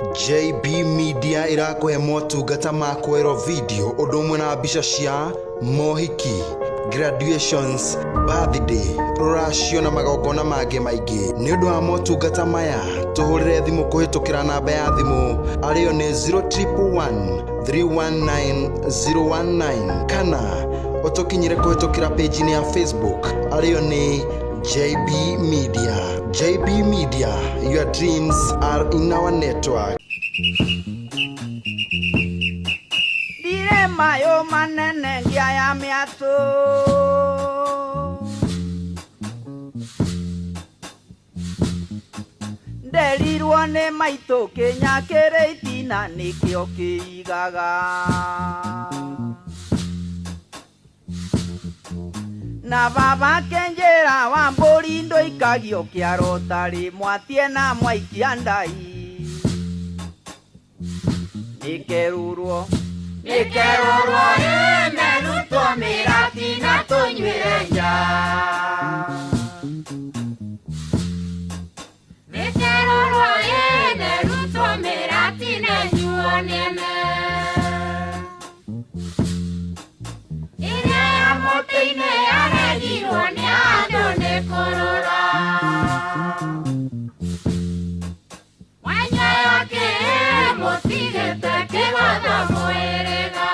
JB Media ĩrakũhe motungata ma kwerwo video ũndũ ũmwe na mbica cia mohiki, graduations, birthday, rũracio na magongona mangĩ maingĩ. Nĩ ũndũ wa motungata maya tũhũrĩre thimũ kũhĩtũkĩra namba ya thimũ arĩyo nĩ 0111 319 019 kana ũtũkinyĩre kũhĩtũkĩra page-inĩ ya Facebook arĩyo nĩ JB Media. JB Media, your dreams are in our network. Ndirĩ mayũ manene ngĩaya mĩatũ. Nderirwo nĩ maitũ kĩnya kĩrĩ itina nĩkĩo kĩigaga. Na baba akĩnjĩra wa mbũri ndũikagio kĩaro tarĩ mwatie na mwaikia ndai. Nĩkerũrwo Nĩkerũrwo ĩmerutwo mĩrati na tũnyuĩre nja. Nĩkerũrwo ĩmerutwo mĩrati na ĩnyuo nĩene. Ĩrĩa ya mũtĩ-inĩ yaregirwo nĩ andũ nĩ kũrũra. Mwanya kĩ mũtigĩte kĩgotho mwĩrĩga.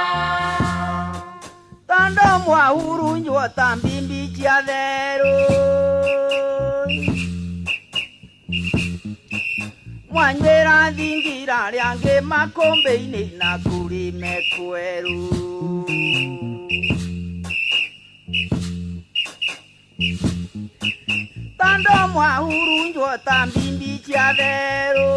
Tondũ mwahurunjwo ta mbimbi cia therũ. Mwanyuĩra thingira rĩangĩ makũmbĩ-inĩ na kũrĩ mekwerũ. Tondũ mwahurunjwo ta mbimbi cia therũ.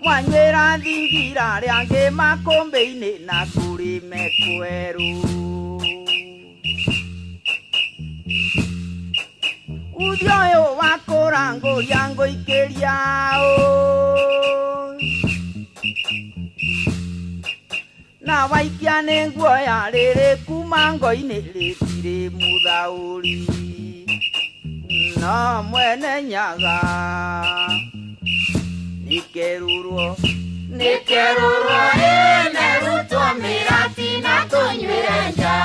Mwanyuĩra thingira rĩangĩ makũmbĩ-inĩ na kũrĩ mekwerũ. Uthi ũyũ wa kũrangũria ngũikĩria ũ. Na waikia nĩ nguoya rĩrĩ kuma ngo-inĩ rĩtirĩ mũthaũri. No mwene nyaga nĩkerũrwo. Nĩkerũrwo ĩmerutwo mĩrati na tũnyuĩre nja.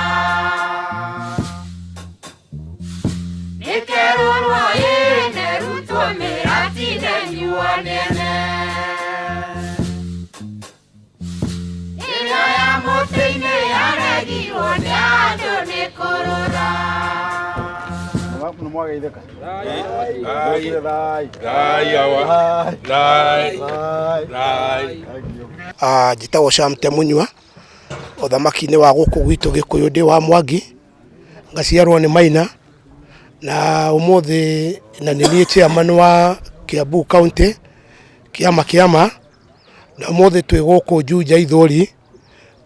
Nĩkerũrwo ĩmerutwo mĩrati na ĩnyuo nĩene. Ĩrĩa ya mũtĩ-inĩ yaregirwo nĩ andũ nĩ kũrũra. Nĩ mwageithĩka. Thai. Thai. Thai awa. Thai. Thai. Thai. Thai. Thank you. Njĩtagwo Sam Temunyua, ũthamaki-inĩ wa gũkũ gwitũ Gĩkũyũ ndĩ wa Mwangi, ngaciarwo nĩ Maina, na ũmũthĩ na nĩ niĩ chairman wa Kiambu County, kĩama kĩama, na ũmũthĩ twĩ gũkũ Juja Ithũri,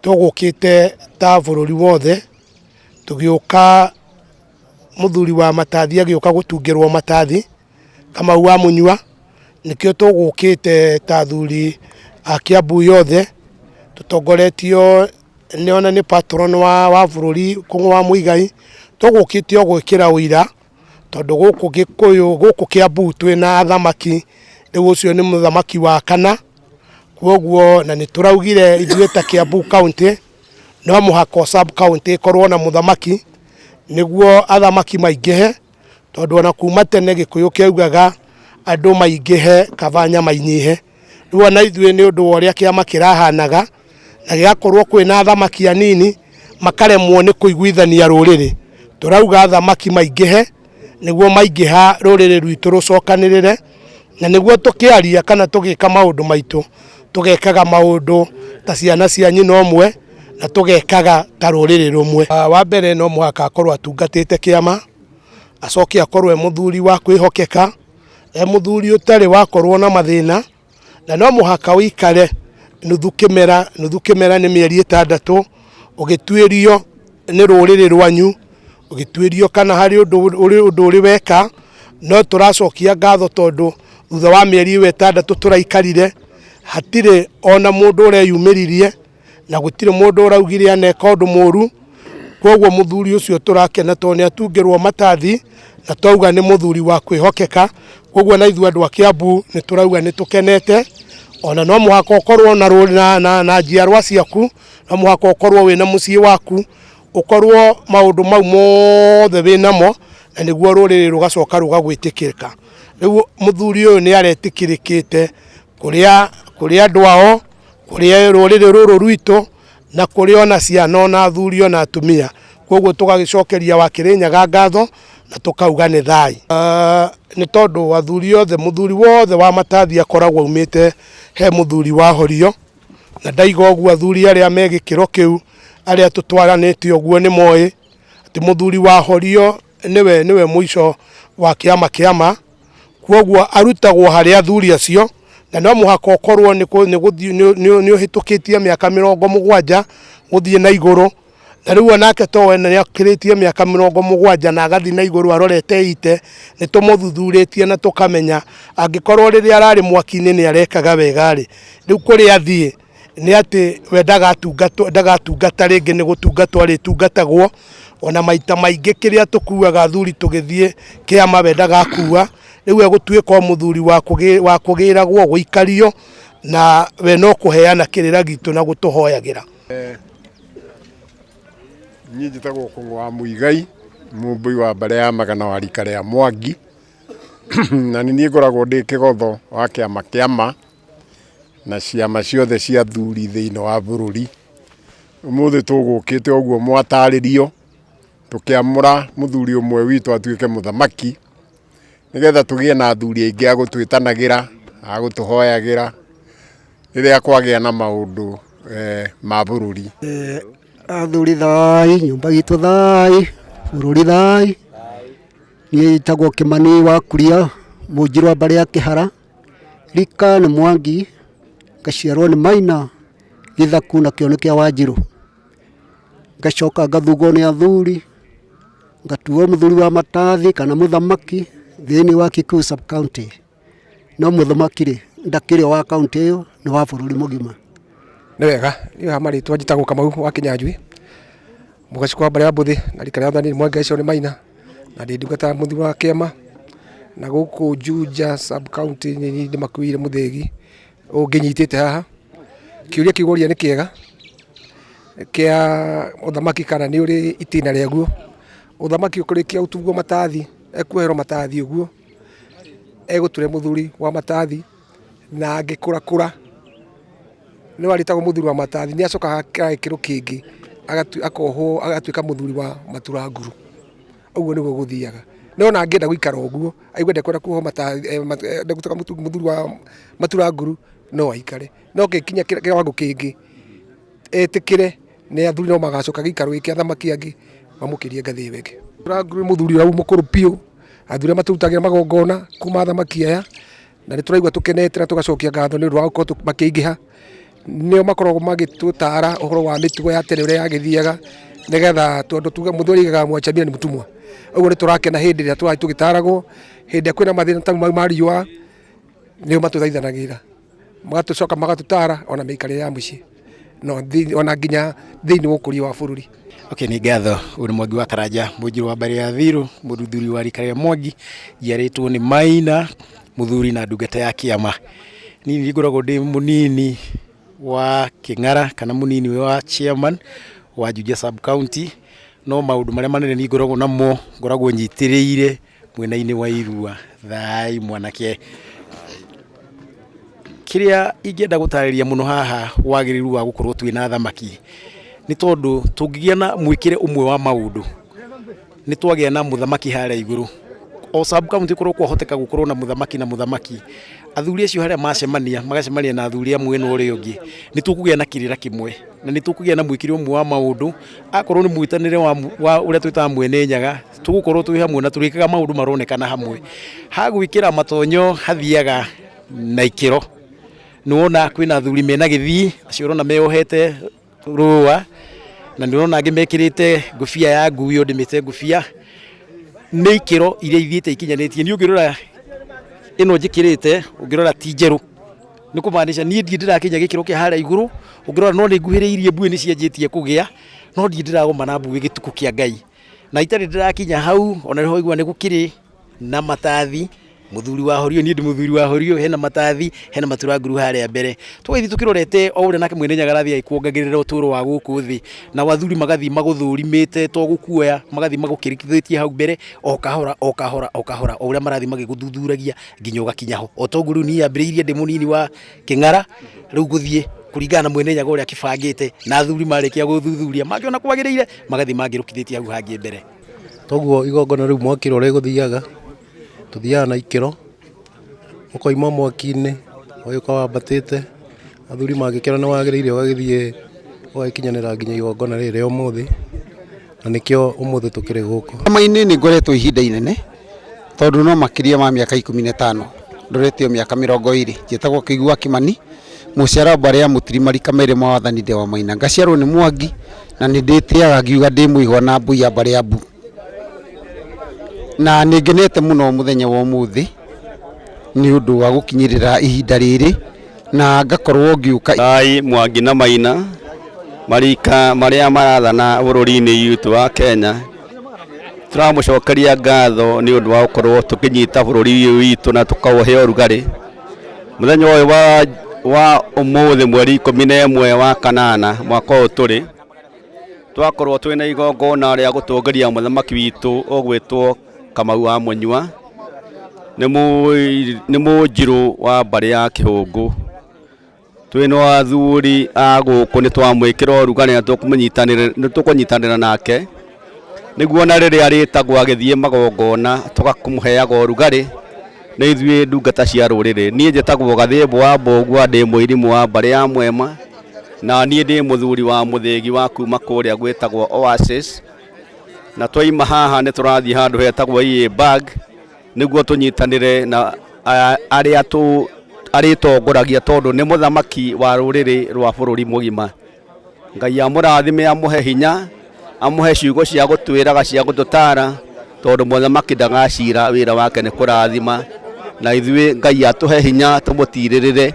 tũgũkĩte ta bũrũri wothe, tũgĩũka mũthuri wa matathi agĩũka gũtungĩrwo matathi, Kamau wa Mũnyua, nĩkĩo tũgũkĩte ta athuri a Kiambu yothe, tũtongoretio nĩ ona nĩ patron wa bũrũri Kũng'ũ wa Mũigai, tũgũkĩte o gwĩkĩra ũira, tondũ gũkũ Gĩkũyũ, gũkũ Kiambu twĩna athamaki, rĩu ũcio nĩ mũthamaki wa kana, kwoguo na nĩ tũraugire ithuĩ ta Kiambu County, no mũhaka sub county ĩkorwo na mũthamaki, nĩguo athamaki maingĩhe, tondũ ona kuma tene Gĩkũyũ kĩaugaga andũ maingĩhe kaba nyama inyihe. Rĩu ona ithuĩ nĩ ũndũ wa ũrĩa kĩama kĩrahanaga, na gĩgakorwo kwĩna athamaki anini, makaremwo nĩ kũiguithania rũrĩrĩ. Tũrauga athamaki maingĩhe, nĩguo maingĩha rũrĩrĩ rwitũ rũcokanĩrĩre, na nĩguo tũkĩaria kana tũgĩka maũndũ maitũ, tũgekaga maũndũ ta ciana cia nyina ũmwe, na tũgekaga ta rũrĩrĩ rũmwe. Wa mbere no mũhaka akorwo atungatĩte kĩama, acoke akorwo e mũthuri wa kwĩhokeka, e mũthuri ũtarĩ wakorwo na mathĩna, na no mũhaka ũikare nuthu kĩmera, nuthu kĩmera nĩ mĩeri ĩtandatũ, ũgĩtuĩrio nĩ rũrĩrĩ rwanyu, ũgĩtuĩrio kana harĩ ũndũ ũrĩ weka, no tũracokia ngatho tondũ thutha wa mĩeri ĩyo ĩtandatũ tũraikarire, hatirĩ ona mũndũ ũreyumĩririe, na gũtirĩ mũndũ ũraugire aneka ũndũ mũru, koguo mũthuri ũcio tũrakena tondũ nĩ atungĩrwo matathi, Na twauga nĩ mũthuri wa kwĩhokeka. Koguo na ithuĩ andũ a Kiambu nĩ tũrauga nĩ tũkenete. Ona no mũhaka ũkorwo na, na, na, na njiarwa ciaku, no mũhaka ũkorwo wĩna mũciĩ waku, ũkorwo maũndũ mau mothe wĩnamo, na nĩguo rũrĩrĩ rũgacoka rũgagwĩtĩkĩrĩka. Rĩu mũthuri ũyũ nĩ aretĩkĩrĩkĩte kũrĩa kũrĩ andũ ao, kũrĩ rũrĩrĩ rũrũ rwitũ, na kũrĩ ona ciana ona athuri ona atumia. Koguo tũgagĩcokeria wa Kĩrĩnyaga ngatho na tũkauga nĩ thai. Nĩ tondũ athuri othe, mũthuri wothe wa matathi akoragwo aumĩte he mũthuri wa Horio, na ndaiga ũguo athuri arĩa me gĩkĩro kĩu, arĩa tũtwaranĩte ũguo nĩ moĩ atĩ mũthuri wa Horio nĩwe mũico wa kĩama kĩama. Koguo arutagwo harĩ athuri acio, na no mũhaka ũkorwo nĩ ũhĩtũkĩtie mĩaka 70 gũthiĩ na igũrũ. Na rĩu onake to we nĩ akĩrĩtie mĩaka 70 na agathiĩ na igũrũ arorete ite, nĩ tũmũthuthurĩtie na tũkamenya angĩkorwo rĩrĩa ararĩ mwaki-inĩ nĩ arekaga wega rĩ, rĩu kũrĩa athiĩ nĩ atĩ we ndagatungata rĩngĩ, nĩ gũtungatwo arĩtungatagwo. Ona maita maingĩ kĩrĩa tũkuaga athuri tũgĩthiĩ kĩama we ndagakua, rĩu egũtuĩka o mũthuri wa kũgĩragwo gũikario, na we no kũheana kĩrĩra gitũ na gũtũhoyagĩra. Niĩ njĩtagwo Kũng'ũ wa Mũigai, mũmbũi wa mbarĩ ya Magana wa rika rĩa Mwangi, na nĩ niĩ ngoragwo ndĩ kĩgotho wa kĩama kĩama na ciama ciothe cia athuri thĩinĩ wa bũrũri. Ũmũthĩ tũgũkĩte ũguo mwatarĩrio, tũkĩamũra mũthuri ũmwe witũ atuĩke mũthamaki, nĩgetha tũgĩe na athuri aingĩ a gũtwĩtanagĩra, a gũtũhoyagĩra rĩrĩa kwagĩa na maũndũ ma bũrũri. Athuri thai, nyũmba gitũ thai, bũrũri thai. Niĩ njĩtagwo Kĩmani wa Kuria, mũnjirũ wa mbarĩ ya Kĩhara. Rika nĩ Mwangi, ngaciarwo nĩ Maina, gĩthaku nakĩo nĩ kĩa Wanjirũ. Ngacoka ngathugwo nĩ athuri, ngatuo mũthuri wa matathi kana mũthamaki thĩinĩ wa Kikuyu sub county. No mũthamaki rĩ, ndakĩrĩ wa kaunti ĩyo, nĩ wa bũrũri mũgima. Nĩ wega, niĩ ha marĩtwa njĩtagwo Kamau wa Kĩnyanjui, mũgacikũ wa mbarĩ ya Mbũthĩ, na rika rĩa athani Mwangi acio nĩ Maina, na ndĩ ndungata ya mũthuri wa kĩama, na gũkũ Juja sub county nĩ ndĩmakuĩire mũthĩgi ũyũ ngĩnyitĩte haha. Kĩũria kĩu woria nĩ kĩega kĩa ũthamaki kana nĩ ũrĩ itĩna rĩaguo. Ũthamaki ũkĩrĩkia gũtuo matathi, ekuoherwo matathi ũguo, egũture mũthuri wa matathi, na angĩkũrakũra nĩ warĩtagwo mũthuri wa matathi, nĩ acokaga gĩkĩro kĩngĩ akohwo agatuĩka mũthuri wa maturanguru. Ũguo nĩguo gũthiaga. No ona angĩenda gũikara ũguo, aigue ndekwenda kuohwo matathi, ndegũtuĩka mũthuri wa maturanguru, no aikare. No gĩkinya kĩwango kĩngĩ, etĩkĩre nĩ athuri no magacoka gĩikaro gĩkĩ athamaki angĩ mamũkĩrie ngathĩ ĩyo ĩngĩ. Maturanguru nĩ mũthuri ũrĩa mũkũrũ biũ, athuri arĩa matũrutagĩra magongona kuma athamaki aya, na nĩ tũraigua tũkenete na tũgacokia ngatho nĩ ũndũ wa gũkorwo makĩingĩha. Nĩo makoragwo magĩtũtara ũhoro wa mĩtugo ya tene ũrĩa yagĩthiaga, nĩgetha tondũ tuge mũthuri oigaga mwachamia ni mũtumwa. Ũguo nĩ tũrakena hĩndĩ ĩrĩa tũrathiĩ tũgĩtaragwo, hĩndĩ ĩrĩa kwĩna mathĩna ta mau ma riũa, nĩo matũthaithanagĩrĩra, magatũcoka magatũtara ona mĩikarĩre ya mũciĩ, ona nginya thĩinĩ wa ũkũria wa bũrũri. Okay, nĩ ngatho. Ũyũ nĩ Mwangi wa Karanja, mũnjirũ wa mbarĩ ya Thiru, mũthuri wa rika rĩa Mwangi, njiarĩtwo nĩ Maina, mũthuri na ndungata ya kĩama. Niĩ ngoragwo ndĩ mũnini wa Kĩng'ara kana mũnini wa chairman wa Juja sub county, no maũndũ marĩa manene niĩ ngoragwo namo, ngoragwo nyitĩrĩire mwena-inĩ wa Irua. Thai mwanake. Kĩrĩa ingĩenda gũtarĩria mũno haha wagĩrĩru wa gũkorwo twĩna athamaki, nĩ tondũ tũngĩgĩa na mwĩkĩre ũmwe wa maũndũ, nĩ twagĩa na mũthamaki harĩa igũrũ. O sub county korwo kwahoteka gũkorwo na mũthamaki na mũthamaki, athuri acio harĩa macemania, magacemania na athuri a mwena ũrĩa ũngĩ, nĩ tũkũgĩa na kĩrĩra kĩmwe, na nĩ tũkũgĩa na mwĩkĩre ũmwe wa maũndũ. Akorwo nĩ mwĩtanĩre wa ũrĩa twĩtaga mwene nyaga, tũgũkorwo twĩ hamwe na tũrĩkaga maũndũ maronekana hamwe. Ha gwĩkĩra matonyo hathiaga na ikĩro. Nĩ wona kwĩna athuri mena gĩthii, acio ũrona meyohete rũa, na nĩ ũrona angĩ mekĩrĩte ngũbia ya ngui, ũyũ ndĩmĩte ngũbia. Nĩ ikĩro iria ithiĩte ikinyanĩtie. Niĩ ũngĩrora ĩno njĩkĩrĩte, ũngĩrora ti njerũ. Nĩ kũmaanisha niĩ ndirĩ ndĩrakinya gĩkĩro kĩa harĩa igũrũ, ũngĩrora no nĩ nguhĩrĩirie mbuĩ nĩ cianjĩtie kũgĩa, no ndirĩ ndĩragoma na mbuĩ gĩtukũ kĩa Ngai. Na itarĩ ndĩrakinya hau, ona nĩho waigua nĩ gũkĩrĩ na matathi, muthuri wa horio, niĩ ndĩ muthuri wa horio, hena matathi, hena maturanguru harĩa mbere. Tũgagĩthiĩ tũkĩrorete o ũrĩa nake Mwene Nyaga arathiĩ agĩkuongagĩrĩra ũtũũro wa gũkũ thĩ, nao athuri magathiĩ magũthũrimĩte to gũkuoya, magathiĩ magũkĩrĩkithĩtie hau mbere o kahora o kahora o kahora, o ũrĩa marathiĩ magĩgũthuthuragia nginya ũgakinya ho. O toguo rĩu niĩ nyambĩrĩirie ndĩ mũnini wa kĩng'ara, rĩu ngũthiĩ kũringana na Mwene Nyaga ũrĩa akĩbangĩte, na athuri marĩkia gũthuthuria mangĩona kwagĩrĩire magathiĩ mangĩrũkithĩtie hau hangĩ mbere. Toguo igongona rĩu mwakĩrwo rĩgũthiaga, tũthiaga na ikĩro, ũkoima mwaki-inĩ ũgagĩũka wambatĩte, athuri mangĩkĩona nĩ wagĩrĩire ũgagĩthiĩ ũgagĩkinyanĩra nginya igongona rĩrĩ rĩa ũmũthĩ, na nĩkĩo ũmũthĩ tũkĩrĩ gũkũ. Kĩama-inĩ nĩ ngoretwo ihinda inene tondũ no makĩria ma mĩaka 15 ndorete o mĩaka 20. Njĩtagwo Kĩigua Kĩmani, mũciara wa mbarĩ ya Mũtirima rika merĩ ma wathani ndĩ wa Maina. Ngaciarwo nĩ Mwangi na nĩ ndĩtĩaga ngiuga ndĩ mũihwa na mbui ya mbarĩ ya Mbu. Na nĩ ngenete mũno mũthenya wa ũmũthĩ nĩ ũndũ wa gũkinyĩrĩra ihinda rĩrĩ na ngakorwo ngĩũka. Thai Mwangi na Maina marika marĩa marathana bũrũri-inĩ witũ wa Kenya, tũramũcokeria ngatho nĩ ũndũ wa gũkorwo tũkĩnyita bũrũri ũyũ witũ na tũkaũhe ũrugarĩ. Mũthenya ũyũ wa ũmũthĩ mweri 11 wa kanana mwaka ũyũ tũrĩ, twakorwo twĩna igongona rĩa gũtũngĩria mũthamaki witũ ũgwĩtwo Kamau wa Mũnyua, nĩ mũnjirũ wa mbarĩ ya Kĩhũngũ. Twĩna athuri a gũkũ nĩ twamwĩkĩra ũrugarĩ na nĩ tũkũnyitanĩra nake nĩguo na rĩrĩa arĩtagwo agĩthiĩ magongona tũgakũmũheaga ũrugarĩ nĩ ithuĩ ndungata cia rũrĩrĩ. Niĩ njĩtagwo Gathĩmbũ wa Mbũgua, ndĩ mũirimũ wa mbarĩ ya Mwema, na niĩ ndĩ mũthuri wa mũthĩgi wa kuma kũrĩa gwĩtagwo Oasis. Na twaima haha nĩ tũrathiĩ handũ hetagwo EA Bag nĩguo tũnyitanĩre na arĩa arĩtongoragia tondũ nĩ mũthamaki wa rũrĩrĩ rwa bũrũri mũgima. Ngai amũrathime, amũhe hinya, amũhe ciugo cia gũtwĩraga cia gũtũtara, tondũ mũthamaki ndagacira, wĩra wake nĩ kũrathima, na ithuĩ Ngai atũhe hinya tũmũtirĩrĩre,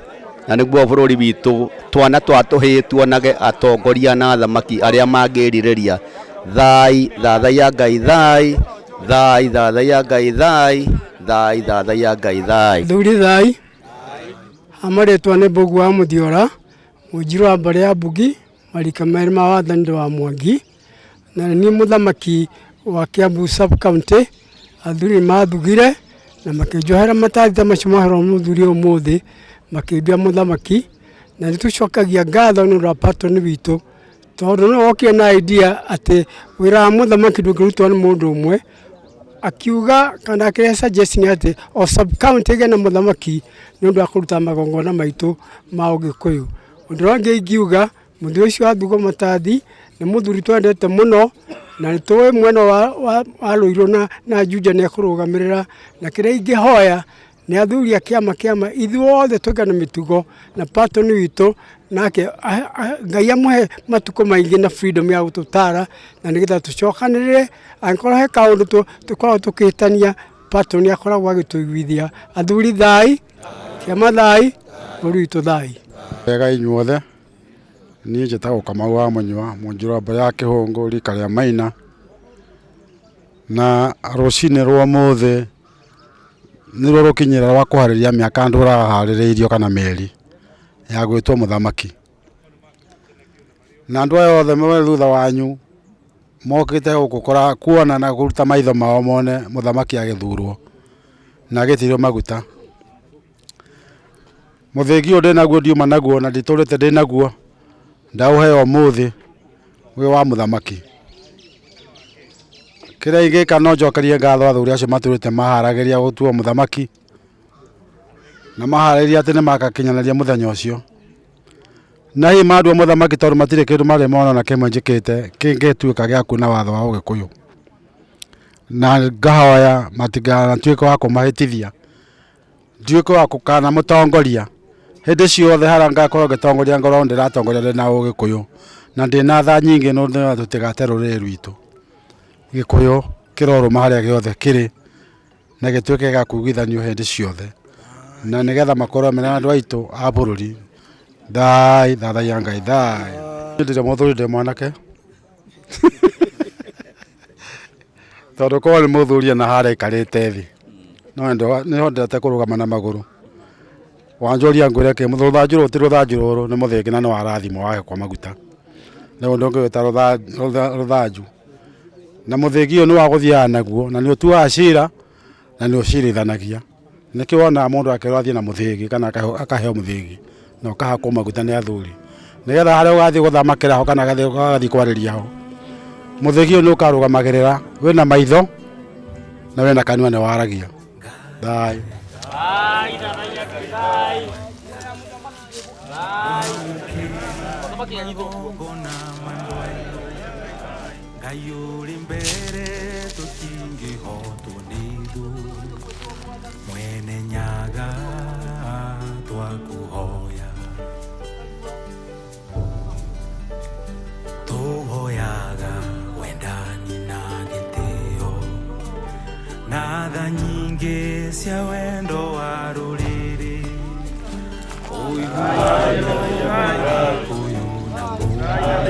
na nĩguo bũrũri witũ twana twa tũhĩĩ tuonage atongoria na athamaki arĩa mangĩrirĩria. Thai thathaiya Ngai thai, thai thathaiya Ngai thai, thai thathaiya Ngai thai. Thuri thai, amarĩtwa nĩ Mbũgua wa Mũthiora, mũnjirũ wa mbarĩ ya Mbugi, marika merĩ ma wathani wa Mwangi, na nĩ mũthamaki wa Kiambu sub county. Athuri mathugire na makĩnjohera matathi ta macio moherwo mũthuri ũmũthĩ, makĩndua mũthamaki, na nĩ tũcokagia ngatho nĩ ũndũ wa patron witũ, tondũ nĩwe wokire na idea atĩ wĩra wa mũthamaki ndũngĩrutwo nĩ mũndũ ũmwe. Akiuga kana akĩrehe suggestion atĩ o sub county ĩgĩe na mũthamaki nĩ ũndũ wa kũruta magongona maitũ ma ũgĩkũyũ. Ũndũ ũrĩa ũngĩ ingiuga, mũthuri ũcio athugwo matathi nĩ mũthuri twendete mũno, na nĩ tũĩ mwena wa Rũirũ na Juja nĩ ekũrũgamĩrĩra, na kĩrĩa ingĩhoya nĩ athuri a kĩama kĩama ithuothe tũgĩe na mĩtugo na patron witũ, nake Ngai amũhe matukũ maingĩ na freedom ya gũtũtara, na nĩgetha tũcokanĩrĩre, angĩkorwo he kaũndũ tũkoragwo tũkĩhĩtania, patron nĩ akoragwo agĩtũiguithia. Athuri thai, kĩama thai, bũrũri witũ thai. Wega inyuothe, niĩ njĩtagwo Kamau wa Mũnyua, mũnjirũ wa mbarĩ ya Kĩhũngũ, rika rĩa Maina, na rũcinĩ rwa ũmũthĩ nĩruo rũkinyĩra rwa kũharĩria mĩaka ndũraharĩrĩirio kana mĩeri ya gwĩtwo mũthamaki. Na andũ aya othe me thutha wanyu mokĩte gũkũ kuona na kũruta maitho mao mone mũthamaki agĩthurwo na agĩitĩrĩrio maguta. Mũthĩgi ũyũ ndĩnaguo ndiuma naguo na nditũrĩte ndĩnaguo, ndaũheo ũmũthĩ wĩ wa mũthamaki. Kĩrĩa ingĩka no njokerie ngatho athuri acio matũrĩte maharagĩria gũtuo mũthamaki, na maharĩria atĩ nĩ magakinyanĩria mũthenya ũcio. Na hihi mandua mũthamaki tondũ matirĩ kĩndũ marĩ mona na kĩmwe njĩkĩte kĩngĩtuĩka gĩa kuuna watho wa ũgĩkũyũ. Na ngahoya matikanatuĩke wa kũmahĩtithia, nduĩke wa gũkana mũtongoria hĩndĩ ciothe harĩa ngakorwo ngĩtongoria ngorwo ndĩratongoria ndĩna ũgĩkũyũ na ndĩna tha nyingĩ nĩ tũtigate rũrĩrĩ rwitũ. Gĩkũyũ kĩrorũma harĩa gĩothe kĩrĩ na gĩtuĩke gĩa kũiguithanio hĩndĩ ciothe, na nĩgetha makorwo mena andũ aitũ a bũrũri. Thai thathaiya Ngai thai. Ndĩrĩ mũthuri, ndĩ mwanake. Tondũ korwo nĩ mũthuri na harĩa aikarĩte thĩ, no nĩhotete kũrũgama na magũrũ. Wanjũria ngwĩre kĩ, rũthanju rũrũ ti rũthanju rũrũ, nĩ mũthĩgi na nĩ warathimwo wahakwo maguta. Rĩu ndũngĩwĩta rũthanju. Na mũthĩgi ũyũ nĩ wa gũthiaga naguo, na nĩ ũtuaga cira, na nĩ ũcirithanagia. Nĩkĩo wonaga mũndũ akĩrwo athiĩ na mũthĩgi kana akaheo mũthĩgi na ũkahakwo maguta nĩ athuri. Nĩgetha harĩa ũgathiĩ gũthamakĩra ho kana ũgathiĩ kwarĩria ho, mũthĩgi ũyũ nĩ ũkarũgamagĩrĩra wĩna maitho na wĩna kanua nĩ waragia. Thayũ. Ngai ũrĩ mbere tũtingĩhotwo nĩ thũ, mwene Nyaga twakũhoya. Tũhoyaga wendani na gĩtĩo, na tha nyingĩ cia wendo wa rũrĩrĩ, ũiguano wa Gĩkũyũ na Mũmbi,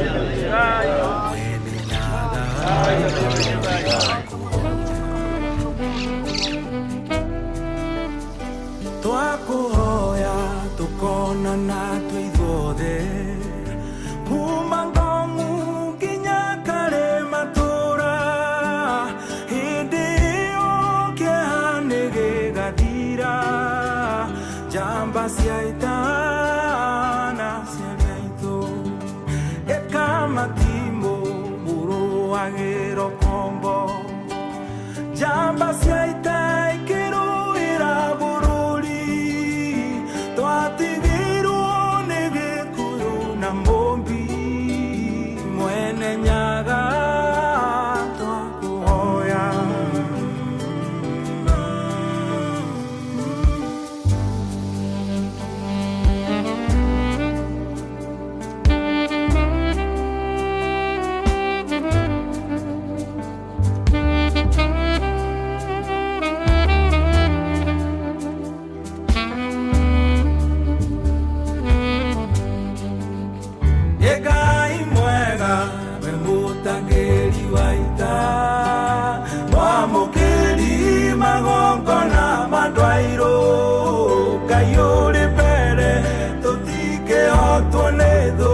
mwene Nyaga twakũhoya. Twakũhoya tũkonana twĩ ithuothe, kuma Ngong'u nginya Karĩmatũra, hĩndĩ ĩyo kĩeha nĩ gĩgathira, njamba cia ita na ciana aitũ, ĩka matimũ mũrũagĩro kombo, njamba cia ita ikĩrũĩra bũrũri, twatigirwo nĩ Gĩkũyũ na Mũmbi, mwene Nyaga twakũhoya. Ngai mwega we mũtangĩri wa ita, mwamũkĩri magongona ma ndwairũ, Ngai ũrĩ mbere tũtingĩhotwo nĩ thũ,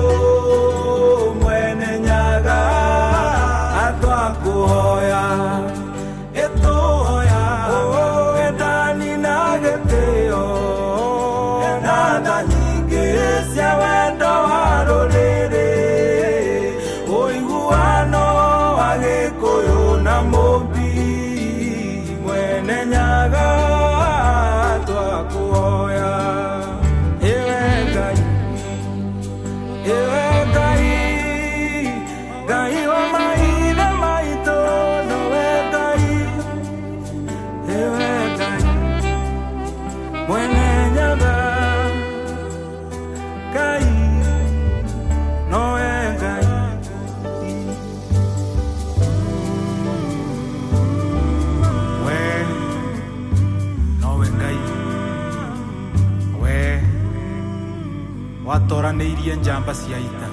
mwene Nyaga twakũhoya. Ĩtũhoya wendani na gĩtĩo, na tha nyingĩ cia wendo wa rũrĩrĩ, ũiguano wa Gĩkũyũ na Mũmbi, mwene Nyaga twakũhoya. Ĩwe Ngai, ĩwe Ngai, Ngai wa maithe maitũ, nowe Ngai, ĩwe Ngai, mwene Nyaga, Ngai, nowe Ngai. We nowe Ngai, we watoranĩirie njamba cia ita.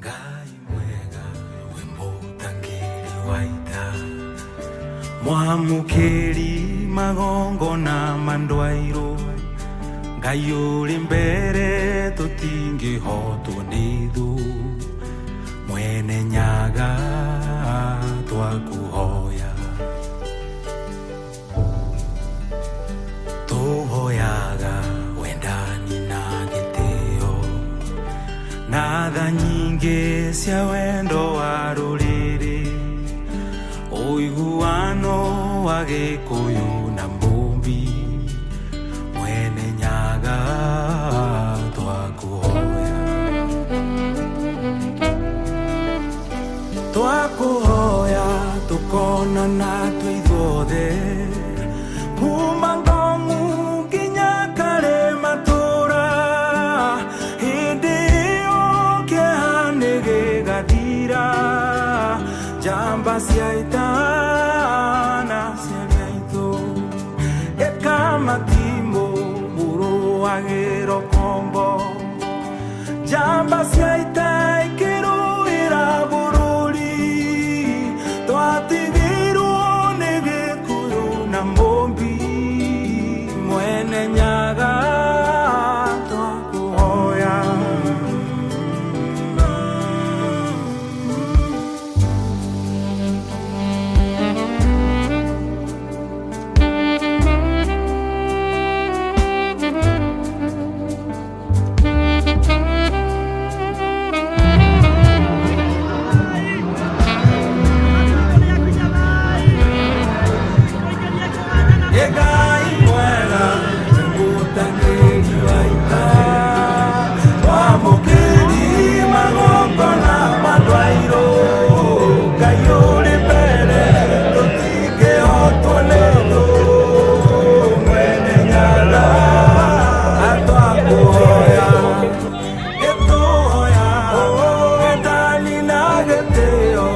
Ngai mwega we mũtangĩri wa ita, mwamũkĩri magongona ma ndwairũ, Ngai ũrĩ mbere tũtingĩhotwo nĩ thũ, mwene Nyaga twakũhoya. Tũhoyaga wendani na gĩtĩo, na tha nyingĩ cia wendo wa rũrĩrĩ, ũiguano wa Gĩkũyũ na Mũmbi, mwene Nyaga twakũhoya. Twakũhoya tũkonana twĩ ithuothe, Njamba cia ita na ciana aitũ ĩka matimũ mũrũagĩro kombo njamba cia ita ikĩrũĩra bũrũri twatigirwo nĩ Gĩkũyũ na Mũmbi mwene Nyaga twakũhoya. Ngai mwega mũtangĩri wa ita mwamũkĩri magongona ma ndwairũ Ngai ũrĩ mbere tũtingĩhotwo nĩ thũ mwene Nyaga twakũhoya gĩtũhoya wendani na gĩtĩo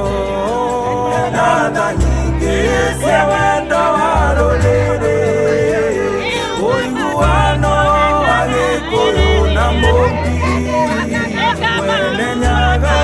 na tha nyingĩ cia wendo wa rũrĩrĩ ũiguano wa Gĩkũyũ na Mũmbi mwene Nyaga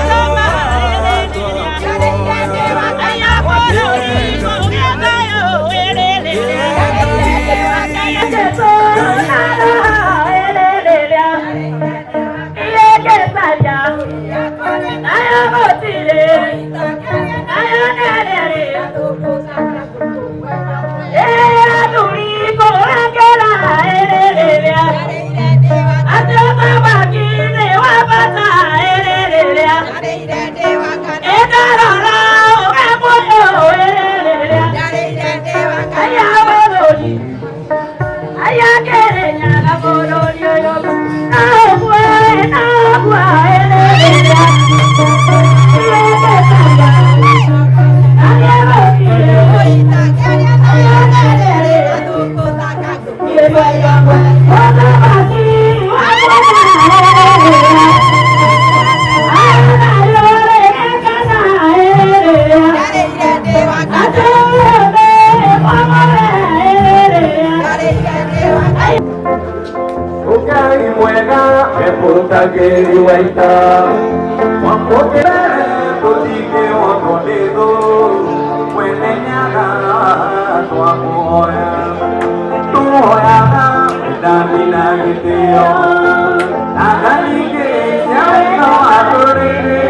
Ngai mwega mũtangĩri wa ita mwamũkĩre tũtingĩhotwo nĩ thũ mwene Nyaga twakũhoya tũhoyaga wendani na gĩtĩo na tha nyingĩ cia wendo wa rũrĩrĩ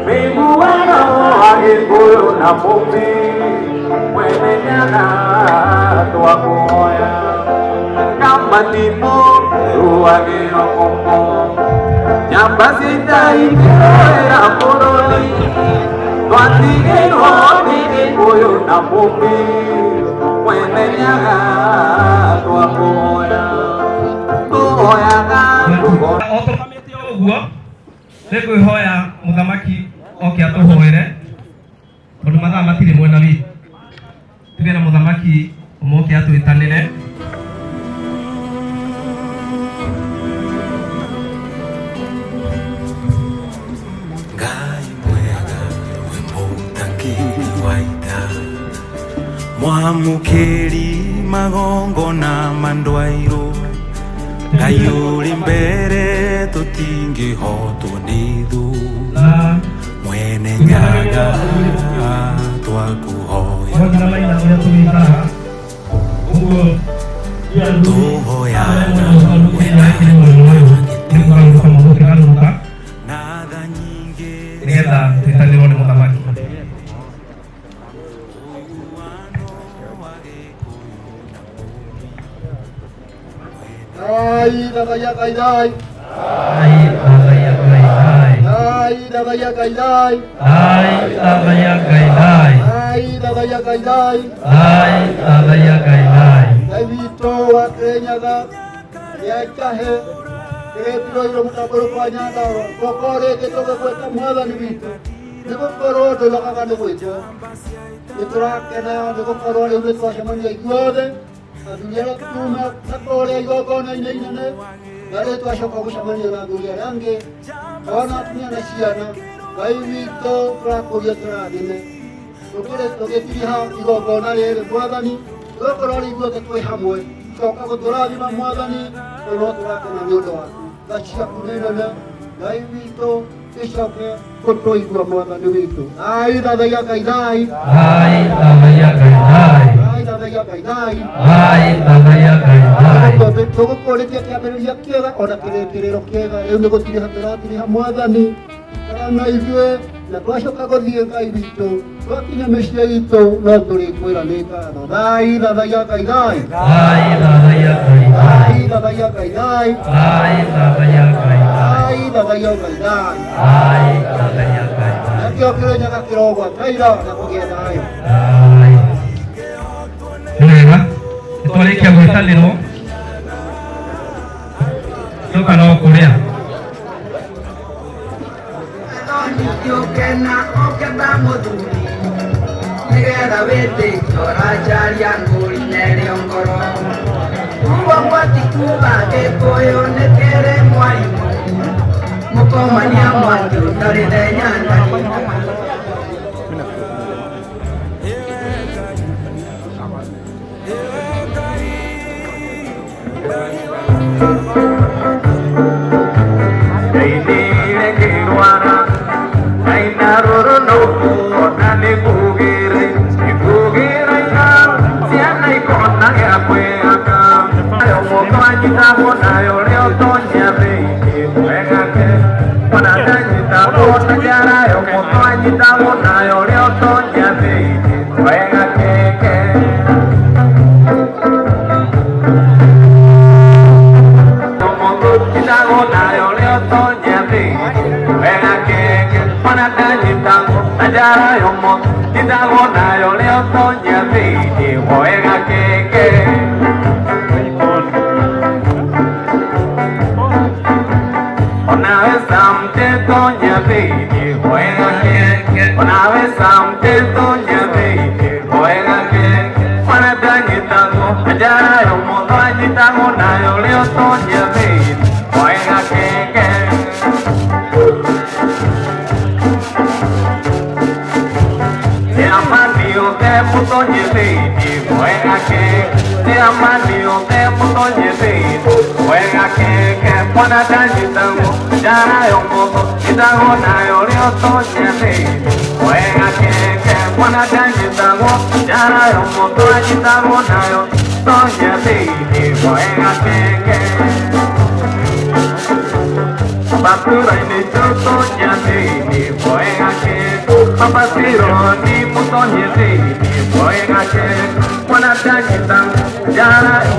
mĩiguano wa Gĩkũyũ na Mũmbi mwene Nyaga twakũhoya kamatimũ rũagĩro kombo njamba cia ita ikĩrũĩra bũrũri twatigĩrwo nĩ Gĩkũyũ na Mũmbi mwene Nyaga twakũhoya tũhoyaga O tũkamĩte ũguo nĩ ngwĩhoya mũthamaki oke atũhoere tondũ mathaa matirĩ mwena witũ tuge na mũthamaki ũmoke atwĩtanĩre. Ngai mwega wĩ mũtangĩri wa ita mwamũkĩri magongona ma ndwairũ Ngai ũrĩ mbere tũtingĩhotwo nĩ thũ mwene Nyaga twakũhoya tũhoyaga nĩgetha twĩtanĩrwo nĩ mũthamaki. Ai, dadaya gaidai. Ai, dadaya gaidai. Ai, dadaya gaidai. Ai, dadaya gaidai. Ai, dadaya gaidai. Ai, dadaya gaidai. Ngai witũ wa Kĩrĩnyaga nĩaikahe kĩrĩtiroirwo mũtambũrũko wa Nyandarũa guoko rĩngĩ tũgĩgwĩta mwathani witũ nĩgũkorwo ndũnogaga nĩ gwĩtwo nĩtũrakena nĩgũkorwo rĩu nĩtwacemania ithuothe athuri arĩa tuma na kũrĩa igongona-inĩ inene na rĩu twacoka gũcemania na athuri arĩa angĩ ona atumia na ciana. Ngai witũ tũrakũria tũrathime. Tũgĩtiriha igongona rĩrĩ mwathani tũgũkorwo rĩ ithuothe twĩ hamwe coka gũtũrathima mwathani tondũ no tũrakena nĩ ũndũ waku tha ciaku nĩ nene Ngai witũ icoke gũtũigua mwathani witũ. Thai thathaiya Ngai thai. Thai thathaiya Ngai thai. Thai thathaiya Ngai thai. Thai thathaiya Ngai thai. Tũgũkũrĩtie kĩambĩrĩria kĩega ona kĩrĩkĩrĩro kĩega rĩu nĩ gũtiriha tũratiriha mwathani ikara na ithuĩ na twacoka gũthiĩ Ngai witũ twakinya mĩciĩ itũ no tũrĩkwĩra nĩ ngatho. Thai thathaiya Ngai thai. Thai thathaiya Ngai thai. Thai thathaiya Ngai thai. Thai thathaiya Ngai thai. Thai thathaiya Ngai thai. Thai thathaiya Ngai thai. Nakĩo Kĩrĩnyaga kĩrogwataira na kũgĩa thayũ. Nĩ wega nĩ twarĩkia gwĩtanĩrwo tũka no kũrĩa. Ũkena ũkenda mũthuri nĩgetha wĩtĩkio ũracaria ngũri nerĩo ngoro uguo mwati kuga Gĩkũyũ nĩ kĩrĩ mwarimũ mũkomania mwaki ũtarĩ thenya na Ndainire ngĩrwara ndaina rũrũ nũkuona nĩngugĩre nĩngugĩre ira ciana ikona gĩa kwĩhaka nayo mũndũ anyitagwo nayo ũrĩa ũtonya thĩinĩ wegake ona ndanyitagwo na njarayo mũndũ anyitagwo nayo ũrĩa ũtonya thĩinĩ wegakeke. Nyitagwo nayo ũrĩa ũtonya thĩinĩ wegakeke ona ndanyitagwo na njarayo mũndũ nyitagwo nayo ũrĩa ũtonya thĩinĩ wegakeke. Onawe samte tonya thĩinĩ wegakeke onawe samte tonya thĩinĩ wegakeke ona ndanyitagwo na njarayo mũndũ anyitagwo nayo ũrĩa ũtonya thĩinĩ wegakeke. Ciamani othe mũtonye thĩinĩ wegakeke ciamani othe mũtonye thĩinĩ wegakeke mwana ndanyitagwo njarayo mũndũ nyitagwo nayo ũrĩa ũtonya thĩinĩ wegakeke mwana ndanyitagwo njarayo mũndũ anyitagwo nayo tonya thĩinĩ wegakeke. Bapura-inĩ tũtonya thĩinĩ wegakeke Papasironi mũtonye thĩinĩ wegakeke mwana ndanyitagwo njarayo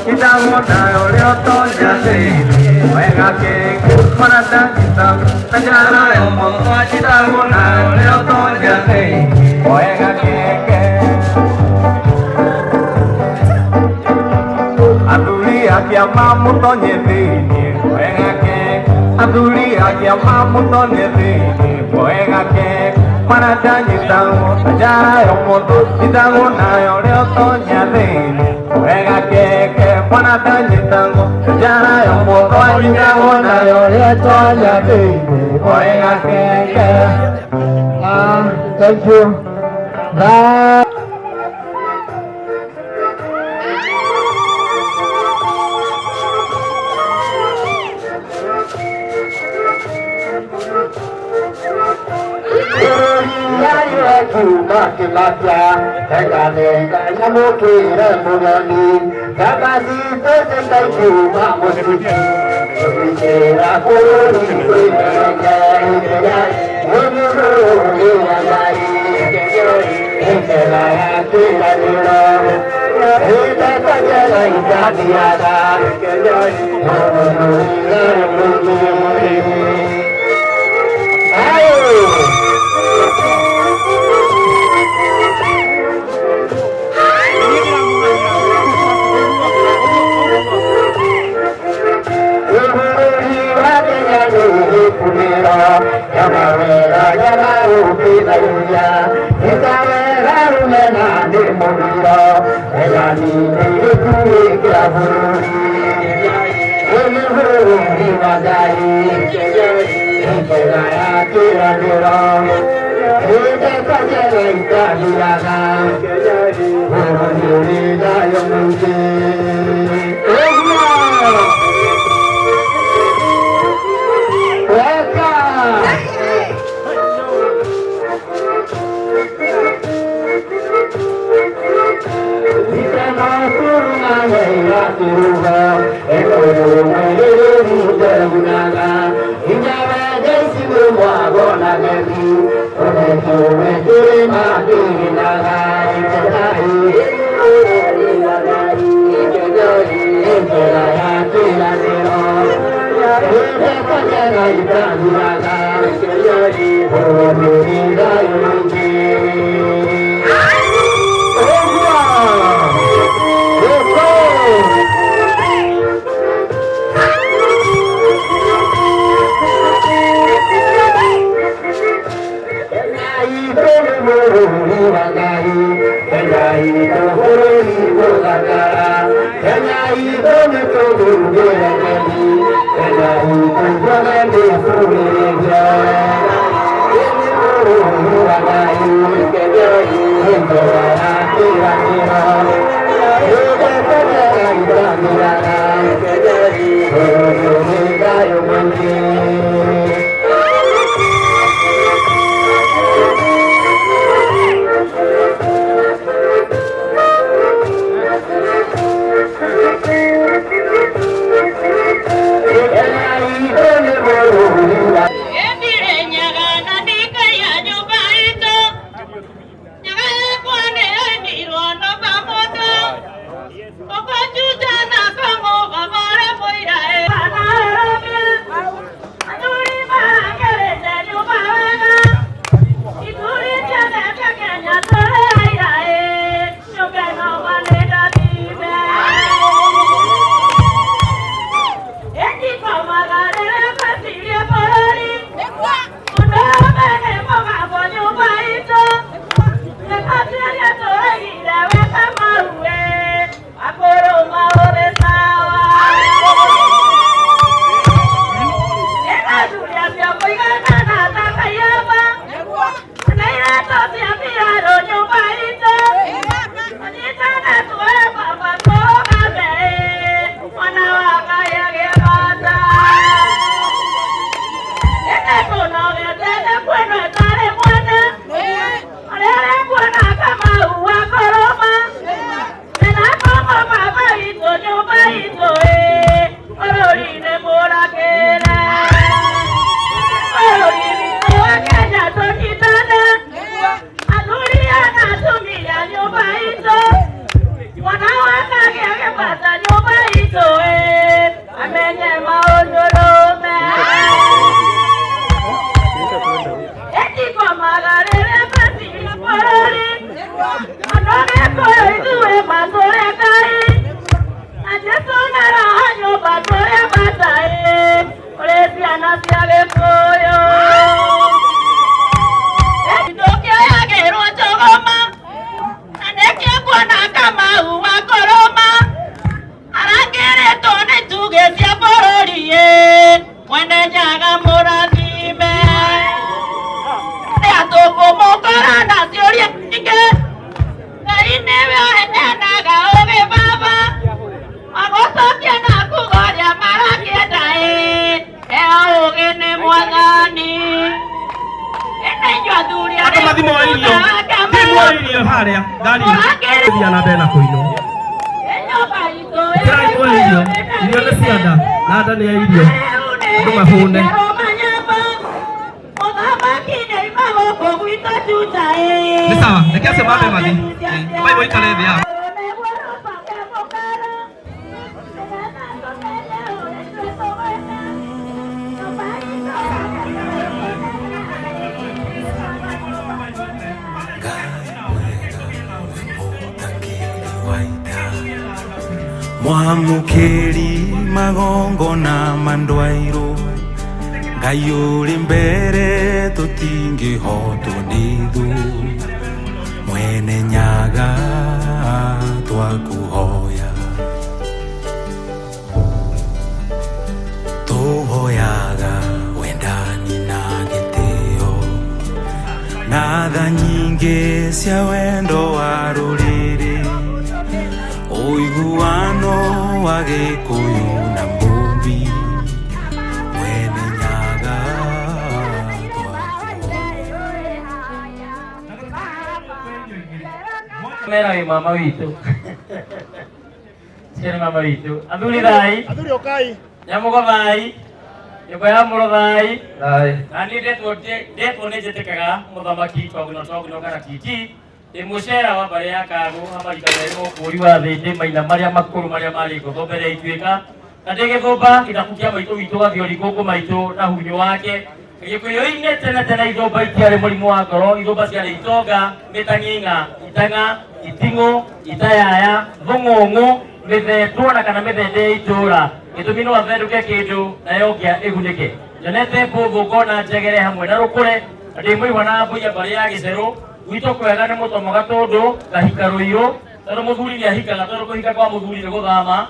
nyitagwo nayo ũrĩa ũtonya thĩinĩ wegakeke mwana ndanyitagwo na njarayo mũndũ anyitagwo nayo ũrĩa ũtonya thĩinĩ wegakeke. Athuri a kĩama mũtonye thĩinĩ wegakeke athuri a kĩama mũtonye thĩinĩ wegakeke mwana ndanyitagwo na njarayo mũndũ nyitagwo nayo ũrĩa ũtonya thĩinĩ wegakeke mwana ndanyitagwo na njarayo mũndũ anyitagwo nayo ũrĩa ũtonya thĩinĩ wegakeke. Thank you. Bye. Mwamukeri magongona mandwairo Ngai uri mbere tutingihotwo nĩ thũ Mwene Nyaga twakuhoya Tuhoyaga wendani na gĩtĩo na Tha nyingĩ cia wendo wa rũrĩrĩ, ũiguano wa Gĩkũyũ na Mũmbi, Mwene Nyaga. Mera wĩ mama witũ. Cio nĩ mama witũ. Athuri thai. Athuri okai. Nyamũgo thai. Nyũmba ya mũro thai. Thai. Na niĩ ndetwo nĩ njĩtĩkaga mũthamaki twaguno kana titi. Ndĩ mũcera wa mbarĩ ya Kagũ amarika merĩ mũkũri wa thĩ, ndĩ maina marĩa makũrũ marĩa marĩ ngotho mbere ya ituĩka, na ndĩ gĩthũmba gĩthaku kĩa maitũ witũ gathiori gũkũ maitũ na hunyũ wake. Gĩkũyũ-inĩ tene tene ithũmba itiarĩ mũrimũ wa ngoro, ithũmba ciarĩ itonga, mĩtang'ing'a, itang'a, iting'ũ, itayaya, thũng'ũng'ũ, mĩthetwo na kana mĩthende ya itũũra. Gĩtũmi no athendũke kĩndũ nayo ngĩa ĩgunĩke. Nyonete mbũthũ ngona njegere hamwe na rũkũre, na ndĩ mũigua na mbũi ya mbarĩ ya gĩcerũ. Gwitũ kwega nĩ mũtomo gatũndũ ngahika rũirũ, tondũ mũthuri nĩ ahikaga, tondũ kũhika kwa mũthuri nĩ gũthama.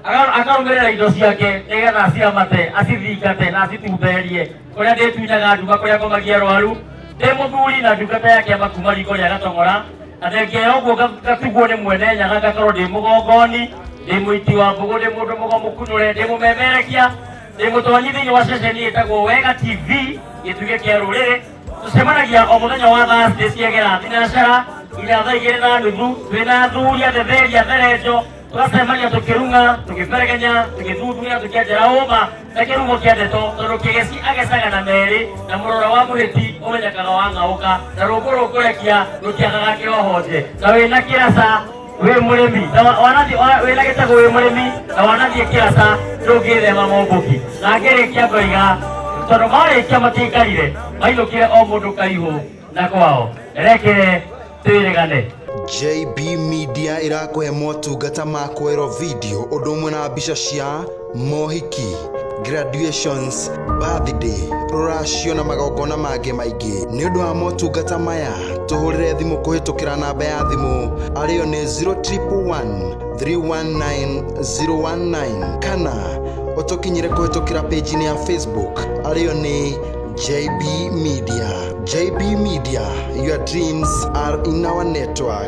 Akarũmĩrĩra indo ciake nĩgetha aciramate, acithingate na acitumberie. Kũrĩa ndĩtunyaga nduka, kũrĩa ngomagia arwaru. Ndĩ mũthuri na ndungata ya kĩama kuma riko rĩa Gatong'ora, na thengia ya ũguo ngatugwo nĩ mwene Nyaga, ngakorwo ndĩ mũgongoni, ndĩ mũiti wa mbũgũ, ndĩ mũndũ mũgo mũkunũre, ndĩ mũmemerekia, ndĩ mũtonyi thĩinĩ wa ceceni ĩtagwo Wega TV, gĩtugĩ kĩa rũrĩrĩ. Tũcemanagia o mũthenya wa Thursday ciegera thinacara nginya thaa 2:30, twĩna athuri athetheri atherenjo, tũgacemania tũkĩrung'a, tũkĩberegenya, tũgĩthuthuria, tũkĩanjĩra ũma na kĩrumo kĩa ndeto, tondũ kĩgeci agecaga na merĩ, na mũrora wa mũhĩti ũmenyekaga wang'aũka, na rũngũ rũkũrekia rũtiagaga kĩohonje. Na wĩna kĩraca wĩ mũrĩmi, na wĩna gĩtagũ wĩ mũrĩmi, na wanathiĩ kĩraca ndũngĩthema mombũki. Na ngĩrĩkia ngoiga, tondũ marĩkia matiaikarire, mainũkire o mũndũ kaihũ na kwao. Reke twĩrĩgane. JB Media ĩrakũhe motungata ma kwerwo video ũndũ ũmwe na mbica cia mohiki, graduations, birthday, rũracio na magongona mangĩ maingĩ. Nĩ ũndũ wa motungata maya, tũhũrĩre thimũ kũhĩtũkĩra namba ya thimũ arĩyo nĩ 0111 319 019, kana ũtũkinyĩre kũhĩtũkĩra page-inĩ ya Facebook arĩyo nĩ JB Media. JB Media, your dreams are in our network.